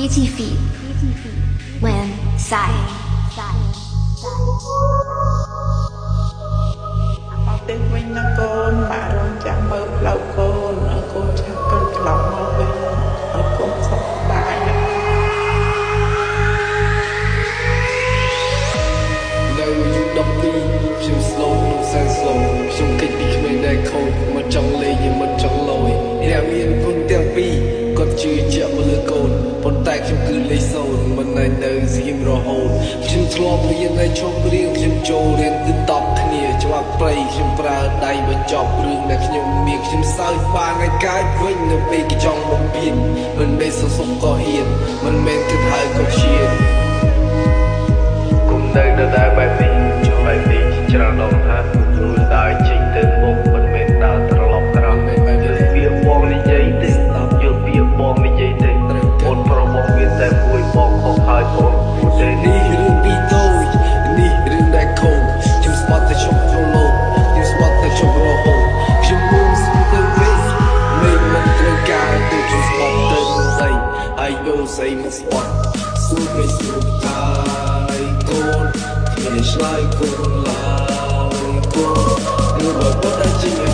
BT Feet Win Sai មកផ្ទះវិញណាកូន ម៉ាក់រងចាំមើលផ្លូវកូន ឲ្យកូនឆាប់ទៅត្រឡប់មកវិញ ឲ្យកូនសុខសប្បាយណា។ នៅអាយុ12ខ្ញុំ slow ក្នុងសែន slow ខ្ញុំគេចពីក្មេងដែលខូច មិនចង់លេង មិនចង់លយ អ្នកមានគុណទាំងពីរគាត់ជឿជាក់មកលើកូន ប៉ុន្តែខ្ញុំគឺលេខ0 មិននៅស្ងៀមរហូត។ ខ្ញុំធ្លាប់រៀនហើយឈប់រៀន ខ្ញុំចូលរៀនគឺតបគ្នាច្បាប់ព្រៃ ខ្ញុំប្រើដៃបញ្ចប់រឿងដែលខ្ញុំមាន ខ្ញុំសើចបានឲ្យកាយវិញនៅពេលគេចង់បំពេញ មិនមែនសសុកក៏ហ៊ាន មិនមែនគិតហើយក៏ឈាន គុំនៅដដែលបែបនេះ បែបនេះជាច្រើនដងថា ដើរចេញទៅមុខ មិនមែនដើរត្រឡប់ក្រោយ។ យល់ពាក្យបងនិយាយទេ? យល់ពាក្យបងនិយាយទេ? អូនប្រុសបងមានតែមួយ បងខុសហើយបងគួរទេ។ នេះរឿងពីតូច នេះរឿងដែលខូច ខ្ញុំស្បត់ទៅជប់ក្នុងលោក ខ្ញុំស្បត់ទៅជប់រហូត ខ្ញុំមុំស្ទៅវិញ មិនមិនត្រូវការទៅ ខ្ញុំស្បត់ទៅដីហើយ ដូរស្អីមកស្បត់ សួរគេសួរតាយកូន គ្មានឆ្លើយកូនឡើយកូន ឬបើគាត់តែចេញ